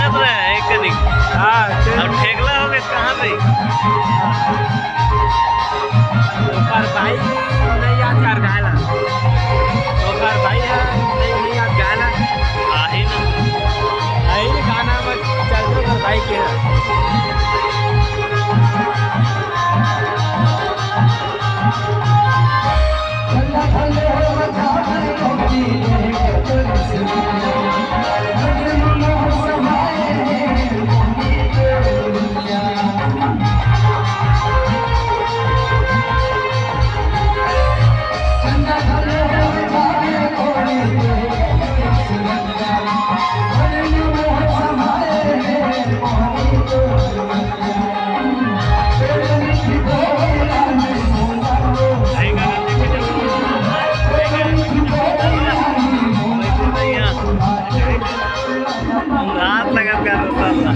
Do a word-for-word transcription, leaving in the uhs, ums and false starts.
चल रहा है एक कनिक। हाँ, चल। अब ठेकला हो गए कहाँ पे? ओकर भाई नहीं याद कर गायला। ओकर भाई है, नहीं, नहीं याद गायला। आही ना। आही ना गाना में चल दो ओकर भाई के। हाथ लगा प्यार रसा।